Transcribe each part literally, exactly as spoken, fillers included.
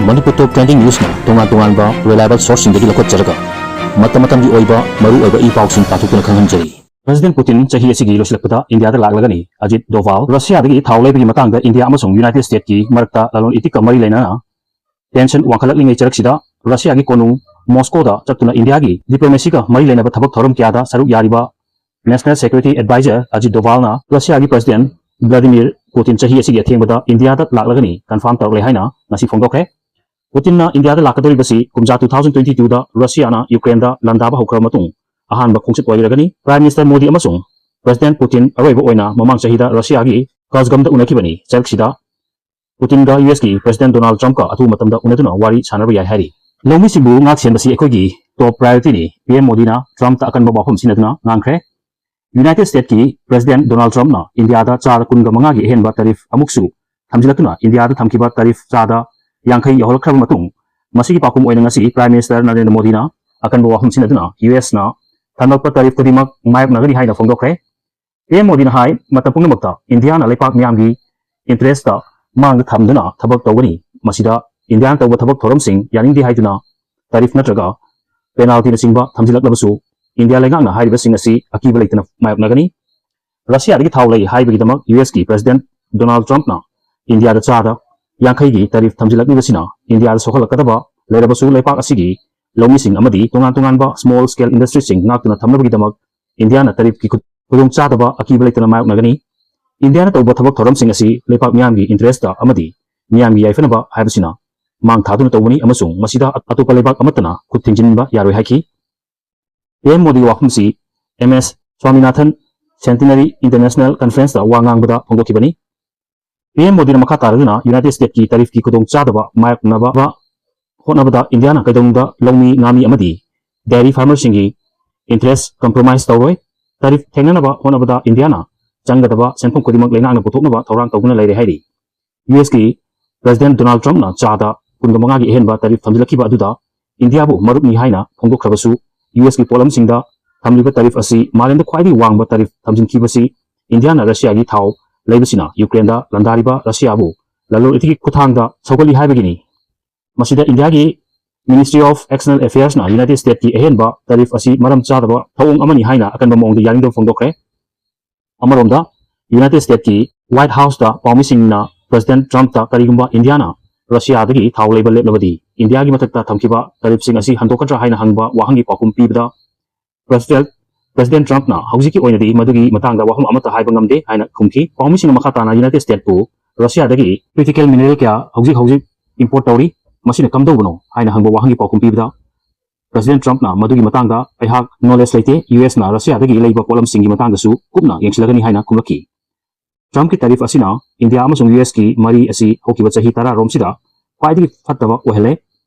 ꯃꯅꯤꯄꯨꯔ ꯇꯣꯞ trending ꯅ꯭ꯌꯨꯁꯅ ꯇꯣꯉꯥꯟ ꯇꯣꯉꯥꯟꯕ reliable ꯁꯣꯔꯁꯁꯤꯡꯗꯒꯤ ꯂꯧꯈꯠꯆꯔꯒ ꯃꯇꯝ ꯃꯇꯝꯒꯤ ꯑꯣꯏꯕ ꯃꯔꯨ ꯑꯣꯏꯕ ꯏ ꯄꯥꯎꯁꯤꯡ ꯄꯥꯊꯣꯛꯇꯨꯅ ꯈꯪꯍꯟꯖꯔꯤ꯫ ꯄ꯭ꯔꯦꯁꯤꯗꯦꯟꯠ ꯄꯨꯇꯤꯟ ꯆꯍꯤ ꯑꯁꯤꯒꯤ ꯂꯣꯏꯁꯤꯜꯂꯛꯄꯗ ꯏꯟꯗꯤꯌꯥꯗ ꯂꯥꯛꯂꯒꯅꯤ꯫ ꯑꯖꯤꯠ ꯗꯣꯚꯥꯜ꯫ ꯔꯁꯤꯌꯥꯗꯒꯤ ꯊꯥꯎ ꯂꯩꯕꯒꯤ ꯃꯇꯥꯡꯗ ꯏꯟꯗꯤꯌꯥ ꯑꯃꯁꯨꯡ ꯌꯨꯅꯥꯏꯇꯦꯗ ꯁ꯭ꯇꯦꯠꯀꯤ ꯃꯔꯛꯇ ꯂꯂꯣꯟ ꯏꯇꯤꯛꯀ ꯃꯔꯤ ꯂꯩꯅꯅ ꯇꯦꯟꯁꯟ ꯋꯥꯡꯈꯠꯂꯛꯂꯤꯉꯩ ꯆꯔꯛꯁꯤꯗ ꯔꯁꯤꯌꯥꯒꯤ ꯀꯣꯅꯨꯡ ꯃꯣꯁꯀꯣꯗ ꯆꯠꯇꯨꯅ ꯏꯟꯗꯤꯌꯥꯒꯤ ꯗꯤꯄ꯭ꯂꯣꯃꯦꯁꯤꯒ ꯃꯔꯤ ꯂꯩꯅꯕ ꯊꯕꯛ ꯊꯧꯔꯝ ꯀꯌꯥꯗ ꯁꯔꯨꯛ ꯌꯥꯔꯤꯕ ꯅꯦꯁꯅꯦꯜ ꯁꯦꯀ꯭ꯌꯨꯔꯤꯇꯤ ꯑꯦꯗꯚꯥꯏꯖꯔ ꯑꯖꯤꯠ ꯗꯣꯚꯥꯜꯅ ꯔꯁꯤꯌꯥꯒꯤ ꯄ꯭ꯔꯦꯁꯤꯗꯦꯟꯠ ꯚ꯭ꯂꯥꯗꯤꯃꯤꯔ ꯄꯨꯇꯤꯟ ꯆꯍꯤ ꯑꯁꯤꯒꯤ ꯑꯊꯦꯡꯕꯗ ꯏꯟꯗꯤꯌꯥꯗ ꯂꯥꯛꯂꯒꯅꯤ ꯀꯟꯐꯥꯔꯝ ꯇꯧꯔꯛꯂꯦ ꯍꯥꯏꯅ ꯉꯁꯤ ꯐꯣꯡꯗꯣꯛꯈ꯭ꯔꯦ꯫ ꯄꯨꯇꯤꯟꯅ ꯏꯟꯗꯤꯌꯥꯗ ꯂꯥꯛꯀꯗꯧꯔꯤꯕꯁꯤ ꯀꯨꯝꯖꯥ two thousand twenty twoꯗ ꯔꯁꯤꯌꯥꯅ ꯌꯨꯀ꯭ꯔꯦꯟꯗ ꯂꯥꯟꯗꯥꯕ ꯍꯧꯈ꯭ꯔꯕ ꯃꯇꯨꯡ ꯑꯍꯥꯟꯕ ꯈꯣꯡꯆꯠ ꯑꯣꯏꯔꯒꯅꯤ꯫ ꯄ꯭ꯔꯥꯏꯝ ꯃꯤꯅꯤꯁꯇꯔ ꯃꯣꯗꯤ ꯑꯃꯁꯨꯡ ꯄ꯭ꯔꯦꯁꯤꯗꯦꯟꯠ ꯄꯨꯇꯤꯟ ꯑꯔꯣꯏꯕ ꯑꯣꯏꯅ ꯃꯃꯥꯡ ꯆꯍꯤꯗ ꯔꯁꯤꯌꯥꯒꯤ ꯀꯥꯖꯒꯝꯗ ꯎꯅꯈꯤꯕꯅꯤ꯫ ꯆꯔꯛꯁꯤꯗ ꯄꯨꯇꯤꯟꯒ ꯌꯨ ꯑꯦꯁꯀꯤ ꯄ꯭ꯔꯦꯁꯤꯗꯦꯟꯠ ꯗꯣꯅꯥꯜꯗ ꯇ꯭ꯔꯝꯞꯀ ꯑꯊꯨꯕ ꯃꯇꯝꯗ ꯎꯅꯗꯨꯅ ꯋꯥꯔꯤ ꯁꯥꯟꯅꯕ ꯌꯥꯏ ꯍꯥꯏꯔꯤ꯫ ꯂꯧꯃꯤꯁꯤꯡꯕꯨ ꯉꯥꯛ ꯁꯦꯟꯕꯁꯤ ꯑꯩꯈꯣꯏꯒꯤ ꯇꯣꯞ ꯄ꯭ꯔꯥꯏꯌꯣꯔꯤꯇꯤꯅꯤ, ꯄꯤ ꯑꯦꯝ ꯃꯣꯗꯤꯅ ꯇ꯭ꯔꯝꯞꯇ ꯑꯀꯟꯕ ꯋꯥꯐꯝ ꯁꯤꯖꯤꯟꯅꯗꯨꯅ ꯉꯥꯡꯈ꯭ꯔꯦ꯫ ꯌꯨꯅꯥꯏꯇꯦꯗ ꯁ꯭ꯇꯦꯠꯀꯤ ꯄ꯭ꯔꯦꯁꯤꯗꯦꯟꯠ ꯗꯣꯅꯥꯜꯗ ꯇ꯭ꯔꯝꯞꯅ ꯏꯟꯗꯤꯌꯥꯗ ꯆꯥꯗ ꯀꯨꯟꯒ ꯃꯉꯥꯒꯤ ꯑꯍꯦꯟꯕ ꯇꯦꯔꯤꯐ ꯑꯃꯨꯛꯁꯨ ꯊꯝꯖꯤꯜꯂꯛꯇꯨꯅ ꯏꯟꯗꯤꯌꯥꯗ ꯊꯝꯈꯤꯕ ꯇꯦꯔꯤꯐ ꯆꯥꯗ ꯌꯥꯡꯈꯩ ꯌꯧꯍꯜꯂꯛꯈ꯭ꯔꯕ ꯃꯇꯨꯡ, ꯃꯁꯤꯒꯤ ꯄꯥꯎꯈꯨꯝ ꯑꯣꯏꯅ ꯉꯁꯤ ꯄ꯭ꯔꯥꯏꯝ ꯃꯤꯅꯤꯁꯇꯔ ꯅꯔꯦꯟꯗ꯭ꯔ ꯃꯣꯗꯤꯅ ꯑꯀꯟꯕ ꯋꯥꯐꯝ ꯁꯤꯖꯤꯟꯅꯗꯨꯅ ꯌꯨ ꯑꯦꯁꯅ ꯊꯝꯂꯛꯄ ꯇꯦꯔꯤꯐ ꯈꯨꯗꯤꯡꯃꯛ ꯃꯥꯌꯣꯛꯅꯒꯅꯤ ꯍꯥꯏꯅ ꯐꯣꯡꯗꯣꯛꯈ꯭ꯔꯦ꯫ ꯄꯤ ꯑꯦꯝ ꯃꯣꯗꯤꯅ ꯍꯥꯏ, ꯃꯇꯝ ꯄꯨꯝꯅꯃꯛꯇ ꯏꯟꯗꯤꯌꯥꯅ ꯂꯩꯄꯥꯛ ꯃꯤꯌꯥꯝꯒꯤ ꯏꯟꯇꯔꯦꯁꯇ ꯃꯥꯡꯗ ꯊꯝꯗꯨꯅ ꯊꯕꯛ ꯇꯧꯒꯅꯤ꯫ ꯃꯁꯤꯗ ꯏꯟꯗꯤꯌꯥꯅ ꯇꯧꯕ ꯊꯕꯛ ꯊꯧꯔꯝꯁꯤꯡ ꯌꯥꯅꯤꯡꯗꯦ ꯍꯥꯏꯗꯨꯅ ꯇꯦꯔꯤꯐ ꯅꯠꯇ꯭ꯔꯒ ꯄꯦꯅꯥꯜꯇꯤꯅꯆꯤꯡꯕ ꯊꯝꯖꯤꯜꯂꯛꯂꯕꯁꯨ ꯏꯟꯗꯤꯌꯥ ꯂꯩꯉꯥꯛꯅ ꯍꯥꯏꯔꯤꯕꯁꯤꯡ ꯑꯁꯤ ꯑꯀꯤꯕ ꯂꯩꯇꯅ ꯃꯥꯌꯣꯛꯅꯒꯅꯤ꯫ ꯔꯁꯤꯌꯥꯗꯒꯤ ꯊꯥꯎ ꯂꯩ ꯍꯥꯏꯕꯒꯤꯗꯃꯛ ꯌꯨ ꯑꯦꯁꯀꯤ ꯄ꯭ꯔꯦꯁꯤꯗꯦꯟꯠ ꯗꯣꯅꯥꯜꯗ ꯇ꯭ꯔꯝꯞꯅ ꯏꯟꯗꯤꯌꯥꯗ ꯆꯥꯗ ꯌꯥꯡꯈꯩꯒꯤ ꯇꯦꯔꯤꯐ ꯊꯝꯖꯤꯜꯂꯛꯂꯤꯕꯁꯤꯅ ꯏꯟꯗꯤꯌꯥꯗ ꯁꯣꯛꯍꯜꯂꯛꯀꯗꯕ ꯂꯩꯔꯕꯁꯨ ꯂꯩꯄꯥꯛ ꯑꯁꯤꯒꯤ ꯂꯧꯃꯤꯁꯤꯡ ꯑꯃꯗꯤ ꯇꯣꯉꯥꯟ ꯇꯣꯉꯥꯟꯕ ꯁ꯭ꯃꯣꯜ ꯁ꯭ꯀꯦꯜ ꯏꯟꯗꯁꯇ꯭ꯔꯤꯁꯤꯡ ꯉꯥꯛꯇꯨꯅ ꯊꯝꯅꯕꯒꯤꯗꯃꯛ ꯏꯟꯗꯤꯌꯥꯅ ꯇꯦꯔꯤꯐꯀꯤ ꯈꯨ-, ꯈꯨꯗꯣꯡꯆꯥꯗꯕ ꯑꯀꯤꯕ ꯂꯩꯇꯅ ꯃꯥꯌꯣꯛꯅꯒꯅꯤ꯫ ꯏꯟꯗꯤꯌꯥꯅ ꯇꯧꯕ ꯊꯕꯛ ꯊꯧꯔꯝꯁꯤꯡ ꯑꯁꯤ ꯂꯩꯄꯥꯛ ꯃꯤꯌꯥꯝꯒꯤ ꯏꯟꯇꯔꯦꯁꯇ ꯑꯃꯗꯤ ꯃꯤꯌꯥꯝꯒꯤ ꯌꯥꯏꯐꯅꯕ ꯍꯥꯏꯕꯁꯤꯅ ꯃꯥꯡ ꯊꯥꯗꯨꯅ ꯇꯧꯕꯅꯤ ꯑꯃꯁꯨꯡ ꯃꯁꯤꯗ ꯑꯇꯣꯞꯄ ꯂꯩꯕꯥꯛ ꯑꯃꯠꯇꯅ ꯈꯨꯠ ꯊꯤꯡꯖꯤꯟꯕ ꯌꯥꯔꯣꯏ ꯍꯥꯏꯈꯤ꯫ ꯄꯤ ꯑꯦꯝ ꯃꯣꯗꯤꯒꯤ ꯋꯥꯐꯝꯁꯤ ꯑꯦꯝ ꯑꯦꯁ ꯁ꯭ꯋꯥꯃꯤꯅꯥꯊꯟ ꯁꯦꯟꯇꯤꯅꯔꯤ ꯏꯟꯇꯔꯅꯦꯁꯅꯦꯜ ꯀꯟꯐꯔꯦꯟꯁꯇ ꯋꯥ ꯉꯥꯡꯕꯗ ꯐꯣꯡꯗꯣꯛꯈꯤꯕꯅꯤ꯫ ꯄꯤ ꯑꯦꯝ ꯃꯣꯗꯤꯅ ꯃꯈꯥ ꯇꯥꯔꯗꯨꯅ ꯌꯨꯅꯥꯏꯇꯦꯗ ꯁ꯭ꯇꯦꯠꯀꯤ ꯇꯦꯔꯤꯐꯀꯤ ꯈꯨꯗꯣꯡꯆꯥꯗꯕ ꯃꯥꯌꯣꯛꯅꯕ ꯍꯣꯠꯅꯕꯗ ꯏꯟꯗꯤꯌꯥꯅ ꯀꯩꯗꯧꯅꯨꯡꯗ ꯂꯧꯃꯤ, ꯉꯥꯃꯤ ꯑꯃꯗꯤ ꯗꯦꯌꯔꯤ ꯐꯥꯔꯃꯔꯁꯤꯡꯒꯤ ꯏꯟꯇꯔꯦꯁ ꯀꯝꯄ꯭ꯔꯣꯃꯥꯏꯁ ꯇꯧꯔꯣꯏ꯫ ꯇꯦꯔꯤꯐ ꯊꯦꯡꯅꯅꯕ ꯍꯣꯠꯅꯕꯗ ꯏꯟꯗꯤꯌꯥꯅ ꯆꯪꯒꯗꯕ ꯁꯦꯟꯐꯝ ꯈꯨꯗꯤꯡꯃꯛ ꯂꯩꯉꯥꯛꯅ ꯄꯨꯊꯣꯛꯅꯕ ꯊꯧꯔꯥꯡ ꯇꯧꯗꯨꯅ ꯂꯩꯔꯦ ꯍꯥꯏꯔꯤ꯫ ꯌꯨ ꯑꯦꯁꯀꯤ ꯄ꯭ꯔꯦꯁꯤꯗꯦꯟꯠ ꯗꯣꯅꯥꯜꯗ ꯇ꯭ꯔꯝꯞꯅ ꯆꯥꯗ ꯀꯨꯟꯒ ꯃꯉꯥꯒꯤ ꯑꯍꯦꯟꯕ ꯇꯦꯔꯤꯐ ꯊꯝꯖꯤꯜꯂꯛꯈꯤꯕ ꯑꯗꯨꯗ ꯏꯟꯗꯤꯌꯥꯕꯨ ꯃꯔꯨꯞꯅꯤ ꯍꯥꯏꯅ ꯐꯣꯡꯗꯣꯛꯈ꯭ꯔꯕꯁꯨ, ꯌꯨ ꯑꯦꯁꯀꯤ ꯄꯣꯠꯂꯝꯁꯤꯡꯗ ꯊꯝꯂꯤꯕ ꯇꯦꯔꯤꯐ ꯑꯁꯤ ꯃꯥꯂꯦꯝꯗ ꯈ꯭ꯋꯥꯏꯗꯒꯤ ꯋꯥꯡꯕ ꯇꯦꯔꯤꯐ ꯊꯝꯖꯤꯟꯈꯤꯕꯁꯤ ꯏꯟꯗꯤꯌꯥꯅ ꯔꯁꯤꯌꯥꯒꯤ ꯊꯥꯎ ꯂꯩꯕꯁꯤꯅ ꯌꯨꯀ꯭ꯔꯦꯟꯗ ꯂꯥꯟꯗꯥꯔꯤꯕ ꯔꯁꯤꯌꯥꯕꯨ ꯂꯂꯣꯟ ꯏꯇꯤꯛꯀꯤ ꯈꯨꯠꯊꯥꯡꯗ ꯁꯧꯒꯠꯂꯤ ꯍꯥꯏꯕꯒꯤꯅꯤ꯫ ꯃꯁꯤꯗ ꯏꯟꯗꯤꯌꯥꯒꯤ Ministry of External Affairsꯅ United Statesꯀꯤ ꯑꯍꯦꯟꯕ tariff ꯑꯁꯤ ꯃꯔꯝ ꯆꯥꯗꯕ ꯊꯧꯑꯣꯡ ꯑꯃꯅꯤ ꯍꯥꯏꯅ ꯑꯀꯟꯕ ꯃꯑꯣꯡꯗ ꯌꯥꯅꯤꯡꯗꯕ ꯐꯣꯡꯗꯣꯛꯈ꯭ꯔꯦ꯫ ꯑꯃꯔꯣꯝꯗ, United Statesꯀꯤ White Houseꯇ ꯄꯥꯎꯃꯤꯁꯤꯡꯅ President Trumpꯇ ꯀꯔꯤꯒꯨꯝꯕ ꯏꯟꯗꯤꯌꯥꯅ ꯔꯁꯤꯌꯥꯗꯒꯤ ꯊꯥꯎ ꯂꯩꯕ ꯂꯦꯞꯂꯕꯗꯤ ꯏꯟꯗꯤꯌꯥꯒꯤ ꯃꯊꯛꯇ ꯊꯝꯈꯤꯕ tariffꯁꯤꯡ ꯑꯁꯤ ꯍꯟꯗꯣꯛꯀꯗ꯭ꯔꯥ ꯍꯥꯏꯅ ꯍꯪꯕ ꯋꯥꯍꯪꯒꯤ ꯄꯥꯎꯈꯨꯝ ꯄꯤꯕꯗ, President, President Trumpꯅ ꯍꯧꯖꯤꯛꯀꯤ ꯑꯣꯏꯅꯗꯤ ꯃꯗꯨꯒꯤ ꯃꯇꯥꯡꯗ ꯋꯥꯐꯝ ꯑꯃꯠꯇ ꯍꯥꯏꯕ ꯉꯝꯗꯦ ꯍꯥꯏꯅ ꯈꯨꯝꯈꯤ꯫ ꯄꯥꯎꯃꯤꯁꯤꯡꯅ ꯃꯈꯥ ꯇꯥꯅ United Statesꯄꯨ ꯔꯁꯤꯌꯥꯗꯒꯤ critical mineral ꯀꯌꯥ ꯍꯧꯖꯤꯛ ꯍꯧꯖꯤꯛ import ꯇꯧꯔꯤ, ꯃꯁꯤꯅ ꯀꯝꯗꯧꯕꯅꯣ ꯍꯥꯏꯅ ꯍꯪꯕ ꯋꯥꯍꯪꯒꯤ ꯄꯥꯎꯈꯨꯝ ꯄꯤꯕꯗ, President Trumpꯅ ꯃꯗꯨꯒꯤ ꯃꯇꯥꯡꯗ ꯑꯩꯍꯥꯛ knowledge ꯂꯩꯇꯦ, USꯅ ꯔꯁꯤꯌꯥꯗꯒꯤ ꯂꯩꯕ ꯄꯣꯠꯂꯝꯁꯤꯡꯒꯤ ꯃꯇꯥꯡꯗꯁꯨ ꯀꯨꯞꯅ ꯌꯦꯡꯁꯤꯜꯂꯒꯅꯤ ꯍꯥꯏꯅ ꯈꯨꯝꯂꯛꯈꯤ꯫ Trumpꯀꯤ tariff ꯑꯁꯤꯅ ꯏꯟꯗꯤꯌꯥ ꯑꯃꯁꯨꯡ USꯀꯤ ꯃꯔꯤ ꯑꯁꯤ ꯍꯧꯈꯤꯕ ꯆꯍꯤ ꯇꯔꯥ ꯔꯣꯝꯁꯤꯗ ꯈ꯭ꯋꯥꯏꯗꯒꯤ ꯐꯠꯇꯕ ꯑꯣꯏꯍꯜꯂꯦ꯫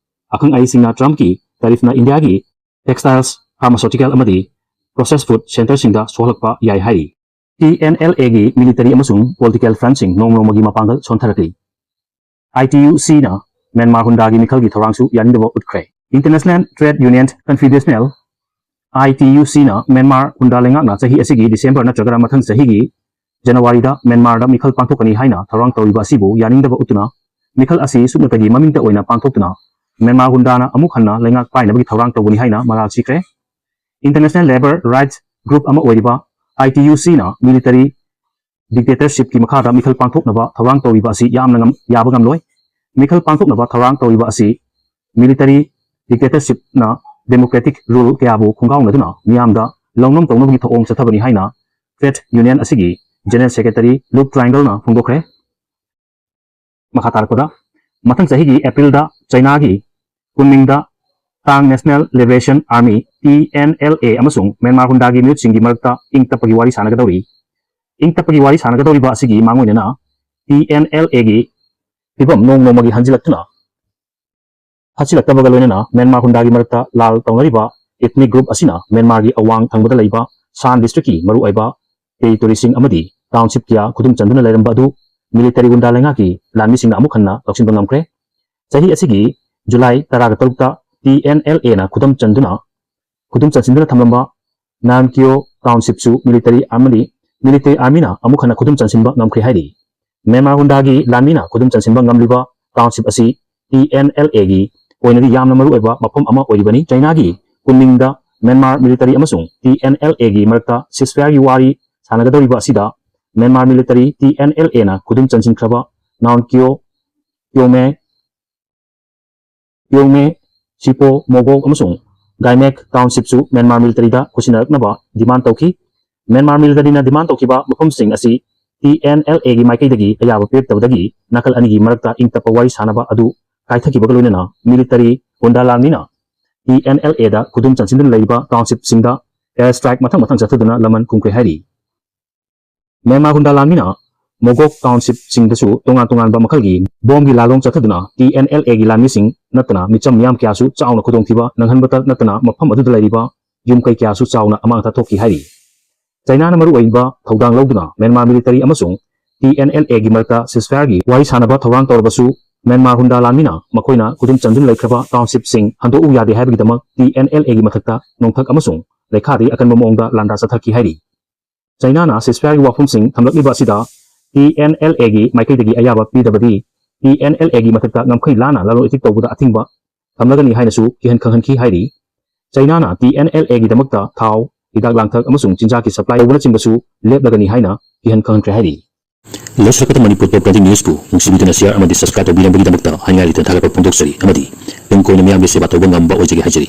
ꯑꯈꯪ ꯑꯍꯩꯁꯤꯡꯅ Trumpꯀꯤ tariffꯅ ꯏꯟꯗꯤꯌꯥꯒꯤ textiles, pharmaceutical ꯑꯃꯗꯤ processed food centreꯁꯤꯡꯗ ꯁꯣꯛꯍꯜꯂꯛꯄ ꯌꯥꯏ ꯍꯥꯏꯔꯤ꯫ TNLAꯒꯤ military ꯑꯃꯁꯨꯡ political frontꯁꯤꯡ ꯅꯣꯡ ꯅꯣꯡꯃꯒꯤ ꯃꯄꯥꯡꯒꯜ ꯁꯣꯟꯊꯔꯛꯂꯤ꯫ ITUCꯅ ꯃ꯭ꯌꯥꯟꯃꯥꯔ ꯍꯨꯟꯗꯥꯒꯤ ꯃꯤꯈꯜꯒꯤ ꯊꯧꯔꯥꯡꯁꯨ ꯌꯥꯅꯤꯡꯗꯕ ꯎꯠꯈ꯭ꯔꯦ꯫ International Trade Union Confederational, ITUCꯅ ꯃ꯭ꯌꯥꯟꯃꯥꯔ ꯍꯨꯟꯗꯥ ꯂꯩꯉꯥꯛꯅ ꯆꯍꯤ ꯑꯁꯤꯒꯤ ꯗꯤꯁꯦꯝꯕꯔ ꯅꯠꯇ꯭ꯔꯒꯅ ꯃꯊꯪ ꯆꯍꯤꯒꯤ ꯖꯅꯋꯥꯔꯤꯗ ꯃ꯭ꯌꯥꯟꯃꯥꯔꯗ ꯃꯤꯈꯜ ꯄꯥꯡꯊꯣꯛꯀꯅꯤ ꯍꯥꯏꯅ ꯊꯧꯔꯥꯡ ꯇꯧꯔꯤꯕ ꯑꯁꯤꯕꯨ ꯌꯥꯅꯤꯡꯗꯕ ꯎꯠꯇꯨꯅ, ꯃꯤꯈꯜ ꯑꯁꯤ ꯁꯨꯞꯅꯇꯒꯤ ꯃꯃꯤꯡꯇ ꯑꯣꯏꯅ ꯄꯥꯡꯊꯣꯛꯇꯨꯅ ꯃ꯭ꯌꯥꯟꯃꯥꯔ ꯍꯨꯟꯗꯥꯅ ꯑꯃꯨꯛ ꯍꯟꯅ ꯂꯩꯉꯥꯛ ꯄꯥꯏꯅꯕꯒꯤ ꯊꯧꯔꯥꯡ ꯇꯧꯒꯅꯤ ꯍꯥꯏꯅ ꯃꯔꯥꯜ ꯁꯤꯈ꯭ꯔꯦ꯫ International Labour Rights Group ꯑꯃ ꯑꯣꯏꯔꯤꯕ ITUCꯅ military dictatorshipꯀꯤ ꯃꯈꯥꯗ ꯃꯤꯈꯜ ꯄꯥꯡꯊꯣꯛꯅꯕ ꯊꯧꯔꯥꯡ ꯇꯧꯔꯤꯕ ꯑꯁꯤ ꯌꯥꯝꯅ ꯉꯝ-, ꯌꯥꯕ ꯉꯝꯂꯣꯏ꯫ ꯃꯤꯈꯜ ꯄꯥꯡꯊꯣꯛꯅꯕ ꯊꯧꯔꯥꯡ ꯇꯧꯔꯤꯕ ꯑꯁꯤ military dictatorshipꯅ democratic rule ꯀꯌꯥꯕꯨ ꯈꯣꯡꯒꯥꯎꯅꯗꯨꯅ ꯃꯤꯌꯥꯝꯗ ꯂꯧꯅꯝ ꯇꯧꯅꯕꯒꯤ ꯊꯧꯑꯣꯡ ꯆꯠꯊꯕꯅꯤ ꯍꯥꯏꯅ trade union ꯑꯁꯤꯒꯤ General Secretary Luke Triangleꯅ ꯐꯣꯡꯗꯣꯛꯈ꯭ꯔꯦ꯫ ꯃꯈꯥ ꯇꯥꯔꯛꯄꯗ, ꯃꯊꯪ ꯆꯍꯤꯒꯤ ꯑꯦꯄ꯭ꯔꯤꯜꯗ ꯆꯩꯅꯥꯒꯤ ꯀꯨꯟꯃꯤꯡꯗ Tang National Liberation Army, TNLA, ꯑꯃꯁꯨꯡ ꯃ꯭ꯌꯥꯟꯃꯥꯔ ꯍꯨꯟꯗꯥꯒꯤ ꯃꯤꯍꯨꯠꯁꯤꯡꯒꯤ ꯃꯔꯛꯇ ꯏꯪ ꯇꯞꯄꯒꯤ ꯋꯥꯔꯤ ꯁꯥꯟꯅꯒꯗꯧꯔꯤ꯫ ꯏꯪ ꯇꯞꯄꯒꯤ ꯋꯥꯔꯤ ꯁꯥꯟꯅꯒꯗꯧꯔꯤꯕ ꯑꯁꯤꯒꯤ ꯃꯥꯡꯑꯣꯏꯅꯅ TNLAꯒꯤ ꯐꯤꯕꯝ ꯅꯣꯡ ꯅꯣꯡꯃꯒꯤ ꯍꯟꯖꯤꯜꯂꯛꯇꯨꯅ ꯐꯠꯁꯤꯜꯂꯛꯇꯕꯒ ꯂꯣꯏꯅꯅ ꯃ꯭ꯌꯥꯟꯃꯥꯔ ꯍꯨꯟꯗꯥꯒꯤ ꯃꯔꯛꯇ ꯂꯥꯜ ꯇꯧꯅꯔꯤꯕ ethnic group ꯑꯁꯤꯅ ꯃ꯭ꯌꯥꯟꯃꯥꯔꯒꯤ ꯑꯋꯥꯡ ꯊꯪꯕꯗ ꯂꯩꯕ Shan districtꯀꯤ ꯃꯔꯨꯑꯣꯏꯕ territoryꯁꯤꯡ ꯑꯃꯗꯤ township ꯀꯌꯥ ꯈꯨꯗꯨꯝ ꯆꯟꯗꯨꯅ ꯂꯩꯔꯝꯕ ꯑꯗꯨ military ꯍꯨꯟꯗꯥ ꯂꯩꯉꯥꯛꯀꯤ ꯂꯥꯟꯃꯤꯁꯤꯡꯅ ꯑꯃꯨꯛ ꯍꯟꯅ ꯂꯧꯁꯤꯟꯕ ꯉꯝꯈ꯭ꯔꯦ꯫ ꯆꯍꯤ ꯑꯁꯤꯒꯤ ꯖꯨꯂꯥꯏ ꯇꯔꯥꯒ ꯇꯔꯨꯛꯇ TNLAꯅ ꯈꯨꯗꯨꯝ ꯆꯟꯗꯨꯅ, ꯈꯨꯗꯨꯝ ꯆꯟꯁꯤꯟꯗꯨꯅ ꯊꯝꯂꯝꯕ Namkyo townshipꯁꯨ military ꯑꯃꯗꯤ military armyꯅ ꯑꯃꯨꯛ ꯍꯟꯅ ꯈꯨꯗꯨꯝ ꯆꯟꯁꯤꯟꯕ ꯉꯝꯈ꯭ꯔꯦ ꯍꯥꯏꯔꯤ꯫ ꯃ꯭ꯌꯥꯟꯃꯥꯔ ꯍꯨꯟꯗꯥꯒꯤ ꯂꯥꯟꯃꯤꯅ ꯈꯨꯗꯨꯝ ꯆꯟꯁꯤꯟꯕ ꯉꯝꯂꯤꯕ township ꯑꯁꯤ ꯇꯤ ꯑꯦꯟ ꯑꯦꯜ ꯑꯦꯒꯤ ꯑꯣꯏꯅꯗꯤ ꯌꯥꯝꯅ ꯃꯔꯨꯑꯣꯏꯕ ꯃꯐꯝ ꯑꯃ ꯑꯣꯏꯔꯤꯕꯅꯤ꯫ ꯆꯩꯅꯥꯒꯤ ꯀꯨꯟꯅꯤꯡꯗ ꯃ꯭ꯌꯥꯟꯃꯥꯔ ꯃꯤꯂꯤꯇꯔꯤ ꯑꯃꯁꯨꯡ ꯇꯤ ꯑꯦꯟ ꯑꯦꯜ ꯑꯦꯒꯤ ꯃꯔꯛꯇ ꯁꯤꯁꯐꯌꯥꯔꯒꯤ ꯋꯥꯔꯤ ꯁꯥꯟꯅꯒꯗꯧꯔꯤꯕ ꯑꯁꯤꯗ Myanmar military T N L ꯑꯦꯅ ꯈꯨꯗꯨꯝ ꯆꯟꯁꯤꯟꯈ꯭ꯔꯕ ꯅꯥꯎꯟ ꯀꯤꯌꯣ, ꯀꯤꯌꯣꯃꯦ, ꯀꯤꯌꯣꯃꯦ, ꯁꯤꯄꯣ, ꯃꯣꯒꯣꯛ ꯑꯃꯁꯨꯡ ꯒꯥꯏꯃꯦꯛ ꯇꯥꯎꯟꯁꯤꯞꯁꯨ ꯃ꯭ꯌꯥꯟꯃꯥꯔ ꯃꯤꯂꯤꯇꯔꯤꯗ ꯈꯨꯠꯁꯤꯟꯅꯔꯛꯅꯕ ꯗꯤꯃꯥꯟ ꯇꯧꯈꯤ꯫ ꯃ꯭ꯌꯥꯟꯃꯥꯔ ꯃꯤꯂꯤꯇꯔꯤꯅ ꯗꯤꯃꯥꯟ ꯇꯧꯈꯤꯕ ꯃꯐꯝꯁꯤꯡ ꯑꯁꯤ ꯇꯤ ꯑꯦꯟ ꯑꯦꯜ ꯑꯦꯒꯤ ꯃꯥꯏꯀꯩꯗꯒꯤ ꯑꯌꯥꯕ ꯄꯤꯔꯛꯇꯕꯗꯒꯤ ꯅꯥꯀꯜ ꯑꯅꯤꯒꯤ ꯃꯔꯛꯇ ꯏꯪ ꯇꯞꯄ ꯋꯥꯔꯤ ꯁꯥꯅꯕ ꯑꯗꯨ ꯀꯥꯏꯊꯈꯤꯕꯒ ꯂꯣꯏꯅꯅ ꯃꯤꯂꯤꯇꯔꯤ ꯒꯨꯟꯗꯥ ꯂꯥꯟꯃꯤꯅ ꯇꯤ ꯑꯦꯟ ꯑꯦꯜ ꯑꯦꯗ ꯈꯨꯗꯨꯝ ꯆꯟꯁꯤꯟꯗꯨꯅ ꯂꯩꯔꯤꯕ ꯇꯥꯎꯟꯁꯤꯞꯁꯤꯡꯗ ꯑꯦꯌꯔ ꯁ꯭ꯇ꯭ꯔꯥꯏꯛ ꯃꯊꯪ ꯃꯊꯪ ꯆꯠꯊꯗꯨꯅ ꯂꯃꯟ ꯈꯨꯝꯈ꯭ꯔꯦ ꯍꯥꯏꯔꯤ꯫ ꯃ꯭ꯌꯥꯟꯃꯥꯔ ꯒꯨꯟꯗꯥ ꯂꯥꯟꯃꯤꯅ ꯃꯣꯒꯣꯛ ꯇꯥꯎꯟꯁꯤꯞꯁꯤꯡꯗꯁꯨ ꯇꯣꯉꯥꯟ ꯇꯣꯉꯥꯟꯕ ꯃꯈꯜꯒꯤ ꯕꯣꯝꯒꯤ ꯂꯥꯂꯣꯡ ꯆꯠꯊꯗꯨꯅ ꯇꯤ ꯑꯦꯟ ꯑꯦꯜ ꯑꯦꯒꯤ ꯂꯥꯟꯃꯤꯁꯤꯡ ꯅꯠꯇꯅ ꯃꯤꯆꯝ ꯃꯤꯌꯥꯝ ꯀꯌꯥꯁꯨ ꯆꯥꯎꯅ ꯈꯨꯗꯣꯡꯊꯤꯕ ꯅꯪꯍꯟꯕꯇ ꯅꯠꯇꯅ ꯃꯐꯝ ꯑꯗꯨꯗ ꯂꯩꯔꯤꯕ ꯌꯨꯝ ꯀꯩ ꯀꯌꯥꯁꯨ ꯆꯥꯎꯅ ꯑꯃꯥꯡ ꯑꯊꯥ ꯊꯣꯛꯈꯤ ꯍꯥꯏꯔꯤ꯫ ꯆꯩꯅꯥꯅ ꯃꯔꯨꯑꯣꯏꯕ ꯊꯧꯗꯥꯡ ꯂꯧꯗꯨꯅ ꯃ꯭ꯌꯥꯟꯃꯥꯔ ꯃꯤꯂꯤꯇꯔꯤ ꯑꯃꯁꯨꯡ ꯇꯤ ꯑꯦꯟ ꯑꯦꯜ ꯑꯦꯒꯤ ꯃꯔꯛꯇ ꯁꯤꯁꯐꯌꯥꯔꯒꯤ ꯋꯥꯔꯤ ꯁꯥꯅꯕ ꯊꯧꯔꯥꯡ ꯇꯧꯔꯕꯁꯨ, ꯃ꯭ꯌꯥꯟꯃꯥꯔ ꯒꯨꯟꯗꯥ ꯂꯥꯟꯃꯤꯅ ꯃꯈꯣꯏꯅ ꯈꯨꯗꯨꯝ ꯆꯟꯗꯨꯅ ꯂꯩꯈ꯭ꯔꯕ ꯇꯥꯎꯟꯁꯤꯞꯁꯤꯡ ꯍꯟꯗꯣꯛꯎ ꯌꯥꯗꯦ ꯍꯥꯏꯕꯒꯤꯗꯃꯛ ꯇꯤ ꯑꯦꯟ ꯑꯦꯜ ꯑꯦꯒꯤ ꯃꯊꯛꯇ ꯅꯣꯡꯊꯛ ꯑꯃꯁꯨꯡ ꯂꯩꯈꯥꯗꯒꯤ ꯑꯀꯟꯕ ꯃꯑꯣꯡꯗ ꯂꯥꯟꯗꯥ ꯆꯠꯊꯈꯤ ꯍꯥꯏꯔꯤ꯫ ꯆꯩꯅꯥꯅ ꯁꯤꯁꯐꯌꯥꯔꯒꯤ ꯋꯥꯐꯝꯁꯤꯡ ꯊꯝꯂꯛꯂꯤꯕ ꯑꯁꯤꯗ ꯇꯤ ꯑꯦꯟ ꯑꯦꯜ ꯑꯦꯒꯤ ꯃꯥꯏꯀꯩꯗꯒꯤ ꯑꯌꯥꯕ ꯄꯤꯗꯕꯗꯤ ꯇꯤ ꯑꯦꯟ ꯑꯦꯜ ꯑꯦꯒꯤ ꯃꯊꯛꯇ ꯉꯝꯈꯩ ꯂꯥꯟꯅ ꯂꯂꯣꯟ ꯏꯇꯤꯛ ꯇꯧꯕꯗ ꯑꯊꯤꯡꯕ ꯊꯝꯂꯒꯅꯤ ꯍꯥꯏꯅꯁꯨ ꯀꯤꯍꯟ ꯈꯪꯍꯟꯈꯤ ꯍꯥꯏꯔꯤ꯫ ꯆꯩꯅꯥꯅ ꯇꯤ ꯑꯦꯟ ꯑꯦꯜ ꯑꯦꯒꯤꯗꯃꯛꯇ ꯊꯥꯎ, ꯍꯤꯗꯥꯛ ꯂꯥꯡꯊꯛ ꯑꯃꯁꯨꯡ ꯆꯤꯟꯖꯥꯛꯀꯤ ꯁꯄ꯭ꯂꯥꯏ ꯇꯧꯕꯅꯆꯤꯡꯕꯁꯨ ꯂꯦꯞꯂꯒꯅꯤ ꯍꯥꯏꯅ ꯀꯤꯍꯟ ꯈꯪꯍꯟꯈ꯭ꯔꯦ ꯍꯥꯏꯔꯤ꯫ ꯂꯣꯏꯁꯤꯜꯂꯛꯄꯗ ꯃꯅꯤꯄꯨꯔ ꯇꯣꯞ ꯇ꯭ꯋꯦꯟꯇꯤ ꯅ꯭ꯌꯨꯁꯄꯨ ꯅꯨꯡꯁꯤꯕꯤꯗꯨꯅ ꯁꯤꯌꯥꯔ ꯑꯃꯗꯤ ꯁꯕꯁꯀ꯭ꯔꯥꯏꯕ ꯇꯧꯕꯤꯔꯝꯕꯒꯤꯗꯃꯛꯇ ꯍꯥꯏꯅꯤꯡꯉꯥꯏ ꯂꯩꯇꯅ ꯊꯥꯒꯠꯄ ꯐꯣꯡꯗꯣꯛꯆꯔꯤ ꯑꯃꯗꯤ ꯇꯨꯡ ꯀꯣꯏꯅ ꯃꯤꯌꯥꯝꯒꯤ ꯁꯦꯕꯥ ꯇꯧꯕ ꯉꯝꯕ ꯑꯣꯏꯖꯒꯦ ꯍꯥꯏꯖꯔꯤ꯫